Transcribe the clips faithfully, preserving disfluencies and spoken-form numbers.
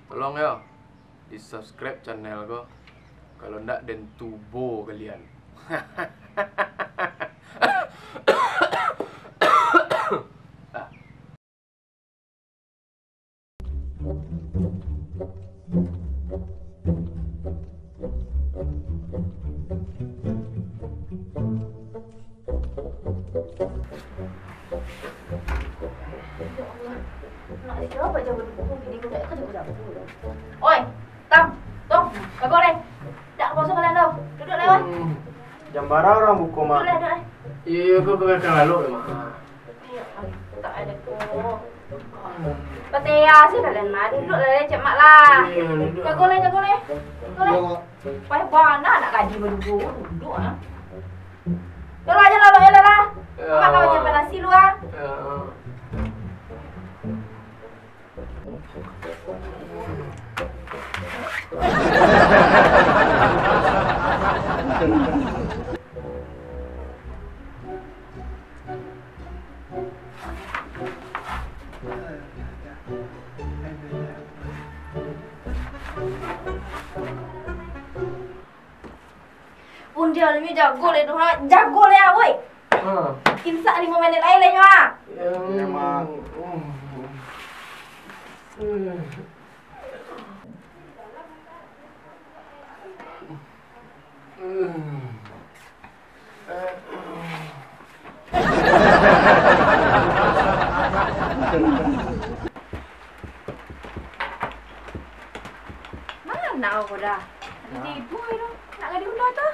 Tolong yo, di-subscribe channel ko. Kalau ndak, den tubo kalian. Ya Allah, anak siapa jago dulu, bini budak ka jago dapur. Oi, Tam, Tong, jago leh. Dak puaso kalian tu. Duduk leh, oi. Hmm. Jam bara urang buko, Mak? Duduk leh, duduk leh. Iyo, iyo, ko ka lalu, Mak. Iyo, tak ada ko. Patea se kalian, Mak. Duduk leh, cek Mak lah. Iyo, duduk. Jago leh, jago leh. Jago leh. Iyo, Mak. Payah bana nak gaji baduo, duduk ah. Yolah, yolah, yolah, yolah. Yo. Mak kawan nyampai nasi lu ah. Yo. Undialnyo jago leh tu, ha. Jago leh, ah, woi. Ha. Imsak limo menit lai leh nyo, ah. Yo, Mak. Hmm. Mana awak dah? Nah. Tidur tu. Nak ka diunda tu?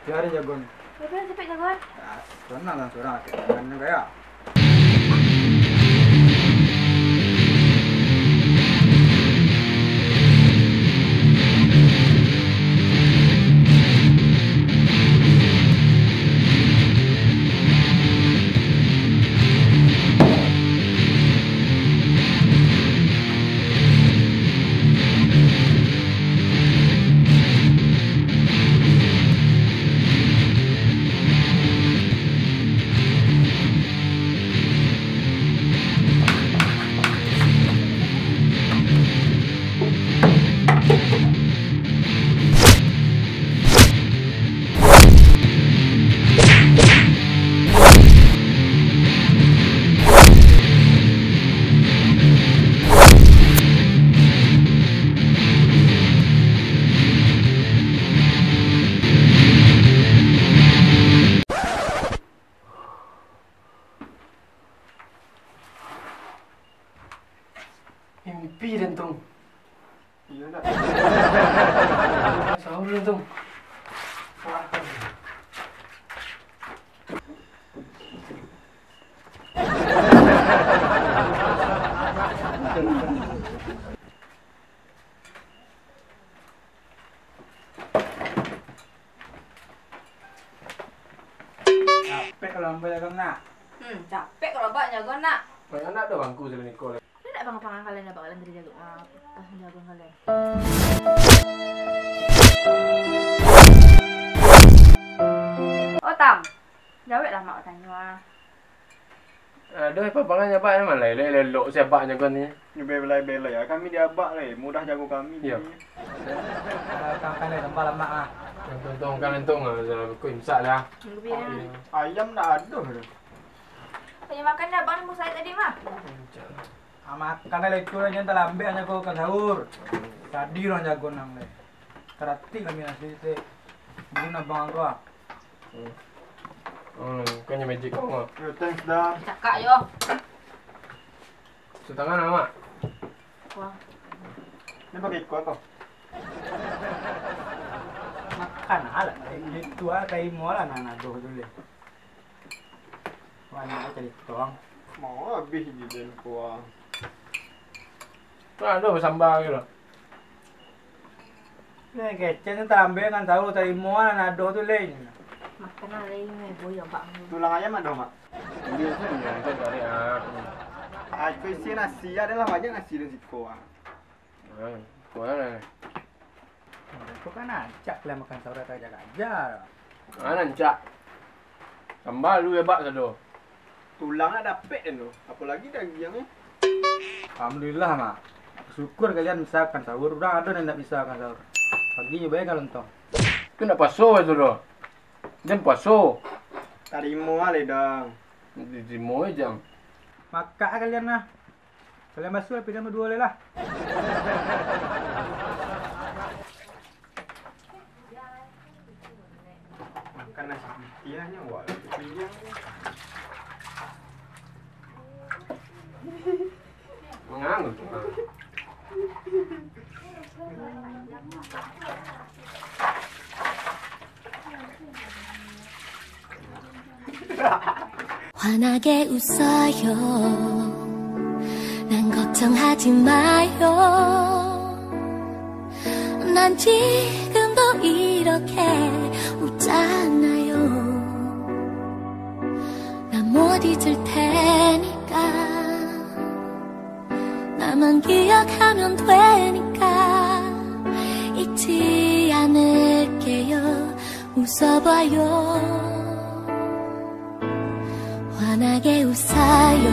Biarin jago ni. Biarin capek jago. Ah, tenang lah surang. Jangan gaya. Mimpi den, Tong. Iyo, nak. Sahur den, Tong. Capek kalau ambo jago, nak. Hmm, capek kalau abak jago, nak. Banyak nak ado bangku selain iko, leh. Ado nak pangan-pangan kalian, abak kalian tadi jago, ah, pas jago kalian. Oh, Tam. Jawek lah mak tanyo, ah. Aduh, papangan abak ni, malah elok-elok si abak jago ni. Nyo belai-belai, ah. Kami di abak lai, mudah jago kami. Iyo. Ni. Ah, kan, kan, tambah lah, Mak, ah. Untung, kan, untung, ah, ko imsak lah. Tunggu, Pi, ah. Ayam ndak ado tu. Banyak makan dah, Bang, musa tadi mah. Ah, makan lah itu lah, jangan talambek aja ko ka sahur. Tadi urang jago nang lai. Karatik kami nasi teh. Guna bang ko ah. Hmm. Hmm, kan nyo magic ko mah. Yo, thanks dah. Cakak yo. Satangan, Mak. Wah. Ni pakai kuah ko. Makan alah. Itu ah, tarimo lah nan ado tu leh. Wah, nak cari tong. Mau habis di den kuah. Tu ado samba gitu. Ni kecek ni tarambek nan tahu tarimo nan ado tu leh. Makan lah lai, boy, abak. Tulang ayam ado, Mak? Ambil tu, ambil tu, cari, ah. Aku isi nasi, ado lah banyak nasi di siko, ah. Hmm, kurang lah. Kau kan rancak lah makan sahur kaja-kaja. Ah, rancak. Tambah lu hebat sado. Tulang nak dapek kan tu. Apolagi dagiang ni. Alhamdulillah, Mak. Syukur kalian bisa akan sahur, urang ado nan indak bisa akan sahur. Pagi nyo bae ka lontong. Tu ndak puaso itu doh. Jan puaso. Tarimo alai, Dang. Ditarimo aja. Makak kalian lah. Kalian basuah pinggan baduo lai lah. Makan nasi putiah nyo, wak, pinggan. Mangangu tu. 환하게 웃어요. 난 걱정하지 마요. 난 지금도 이렇게 웃잖아요. 나 못 잊을 테니까. 나만 기억하면 되니까. 잊지 않을게요. 웃어봐요. 환하게 웃어요.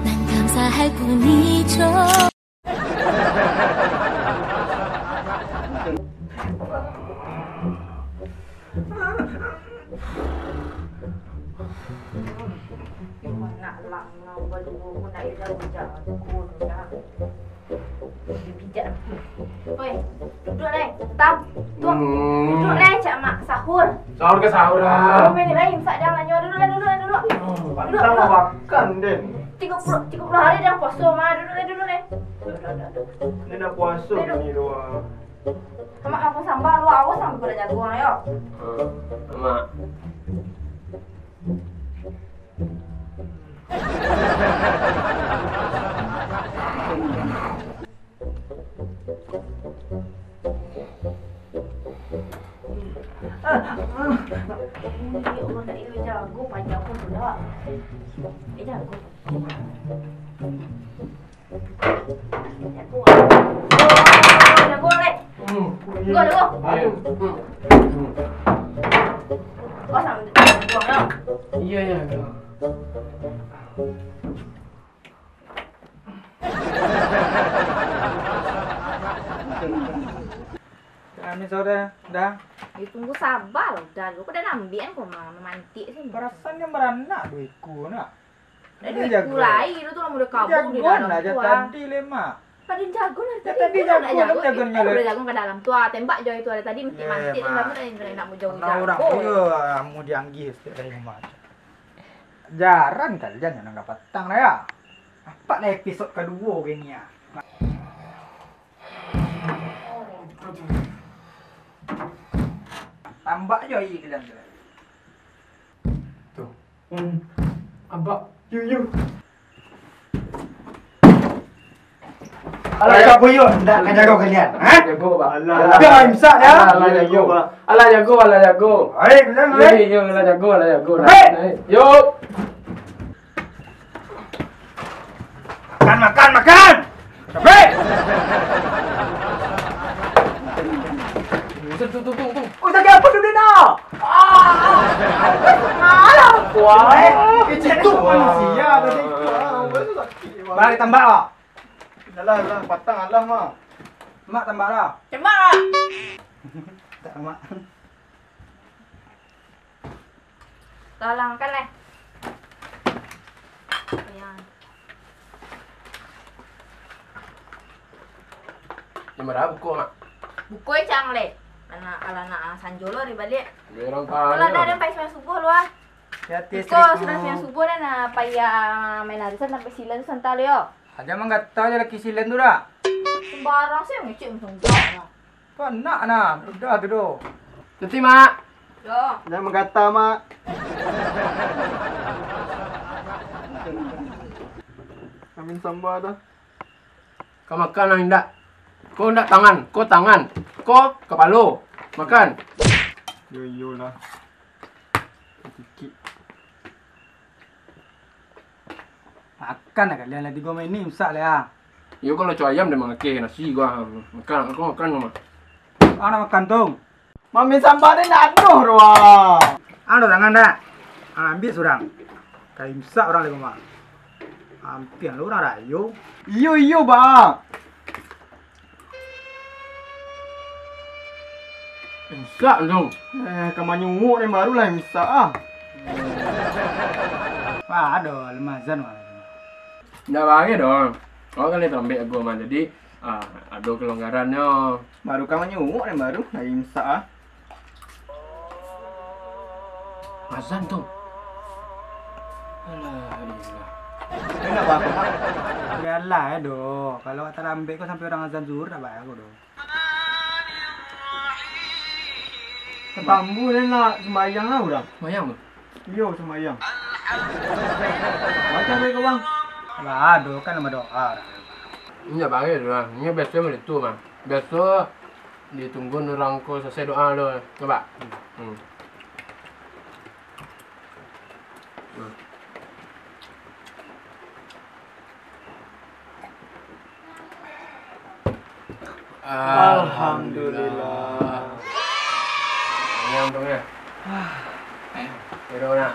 난 감사할 뿐이죠. Nak lang nang baduo ko nak ida bajago dah. Bijak. Oi, duduk lai, Tam. Tu, duduk lai, cak mak sahur. Sahur ka sahur lah. Dua minit lai, imsak dah lah nyo. Duduk lai, duduk lai, duduk. Pantang makan den. Tigo puluah, tigo puluah hari dah puaso mah. Duduk lai, duduk lai. Duduk, duduk, duduk. Ni dah puaso ni doh. Amak makan sambal, lu awas sampai pada jago lah yo. Mak. Uli, urang dak iyo jago, panjang pun sudah. Eh, jago. Jago. Jago, Lek. Jago, jago. Ayo. Awas, jago, yo. Iya, iya, iya. Kami sore dah. Ya tunggu sabar lah, udah lu kok dah lambian kok mah memantik sih. Perasaan dia beranak dua ikut nak. Dah dua ikut lai lu tu lah udah kabur di dalam tu ah. Tadi le mak. Pada jago lah tadi. Tadi jago lah jago. Jago lah jago ke dalam tu ah. Tembak jo itu ada tadi mantik-mantik tu kamu dah nak mau jauh jago. Orang-orang tu ya mau dianggis tu dari rumah. Jarang kalian yang nang patang lah ya. Apak lah episod kaduo kini ah. Tambak jo aia kalian tu. Tu. Hmm. Abak. Yu yu. Alah, kau puyuh, ndak ka jago kalian. Ha? Jago, Bang. Alah. Dah imsak dah. Alah, alah, jago. Alah, jago, alah, jago. Hai, kalian, hai. Yo, yo, alah, jago, alah, jago. Hai. Yo. Makan, makan, makan. Capek. Tunggu, tunggu, tunggu. Oh, sakit apa tu dia nak? Ah, alah, kuat eh. Kecil tu manusia tadi. Mari tambah lah. Alah, alah, patang alah, Mak. Mak tambah lah. Cemak lah. Tak, Mak. Talang kan eh. Ayan. Di mana buku, Mak? Buku eh cang leh. Anak anak sanjo lo di balik. Kalau dah ada pai subuh lo ah. Iko sudah siang subuh dah nak payah main arisan sampai silan tu santai yo. Aja manggatau je laki silan tu dah. Sembarang sih ngecek macam tu. Kau nak nah, udah tu doh. Nanti mak. Yo. Jangan mengata mak. Amin samba dah. Kau makan lah indak? Kau indak tangan, kau tangan, kau kapalo. Makan. Yo yo lah. Sikit. Makan lah kalian lah tigo main ni, masak lah. Yo kalau cowok ayam dia mangakeh nasi gua. Makan, kau makan kau mah. Ah nak makan tu. Mamin sampah ni nak aduh doang. Ado tangan dak? Ah, ambil surang. Kai imsak orang lagi mah. Ampiang lo urang rayo. Iyo, iyo, Bang. Imsak tu. Eh, ka manyuwok den baru lah imsak ah. Wah, ado, alun azan wah. Ndak baa doh. Awak kan lai tarambek agu mah, jadi, ah, ado kalonggarannyo. Baru ka manyuwok den baru, lai imsak ah. Azan tu. Alah, iyolah. Indak baa, Bang. Bialah doh. Kalau awak tarambek ko sampai urang azan zuhur, ndak baa ko doh. Tatambu den nak sumbayang lah urang. Sumbayang tu? Iyo, sumbayang. Macam mana ko, Bang? Lah, doh kan badoa urang. Indak baa doh lah. Inyo biaso macam tu mah. Biaso ditunggu urang ko salasai doa lo. Cubo. Hmm. Hmm. Alhamdulillah. Kenyang tu, ya? Tidur nak?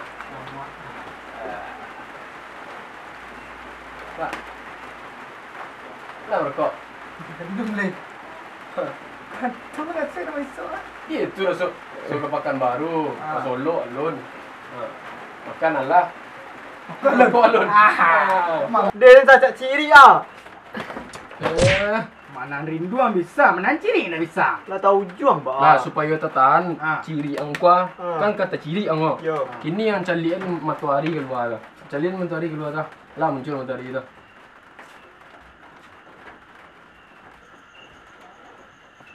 Pak. Lah rokok. Minum leh. Kan, kamu rasa dah masuk lah. Itu rasa. Rasa ke Pakanbaru, ah. Ka Solok alun. Ha. Makan alah. Makan alun. Rokok alun. Ah. Dia ni tak cak ciri ah. Eh. Manang rindu ang bisa, manang ciri ndak bisa. Lah tahu juang, Bang. Lah, supayo tatahan, ah, ciri ang kuah, ah, kan ka taciri ang ko. Yo. Kini ang caliak matoari kalua tu. Caliak matoari kalua tu. Lah muncul matoari tu.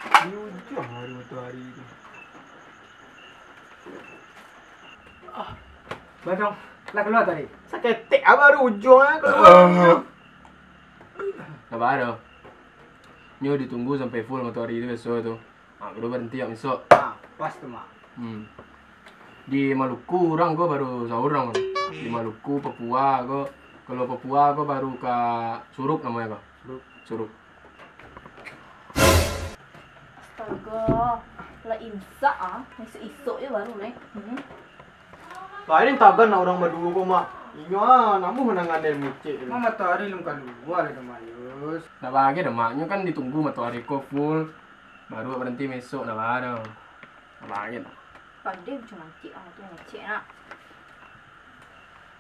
Di ujuang hari matoari tu. Ah, Badong, lah kalua tadi. Saketek ah baru ujuang ah kalua. Ah. Ndak baa doh. Nyo ditunggu sampai full matoari tu biaso tu. Ah, baru baranti awak misok. Ah, pas tu, Mak. Hmm. Di Maluku urang ko baru saurang. Di Maluku, Papua ko, kalau Papua ko baru ka Surup namonyo ko. Surup. Surup. Astaga, lah imsak ah, isok-isok je baru neh. Hmm. Lain tagan nak urang baduo ko, Mak. Inyo ah, namuah manangan dari micik tu. Mak, matoari alun kalua lai doh, Mak Yus. Ndak baa doh, Mak. Nyo kan ditunggu matoari ko full. Baru baranti mesok, ndak baa doh. Ndak baa doh. Pandai bacumancik ang tu, ngecek nak.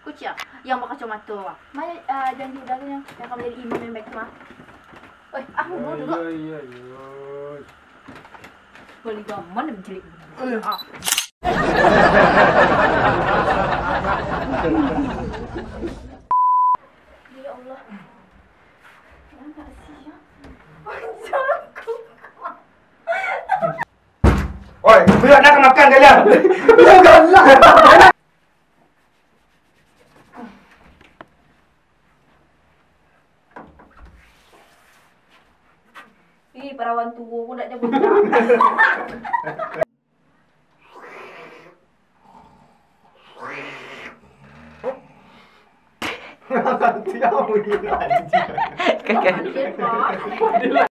Kuciang, yang bakacomato. Mana, ah, janji udah tu yang, yang ka manjadi imam yang baik tu, ah? Oi, ah, dulu, dulu. Iya, iya, iya. Balik gaman yang menjelik. Ah. Ya Allah. Anak siap. Jago. Oi, budak nak makan kalian. Budak galak. Ih, parawan tuo ko ndak jago. Kakak.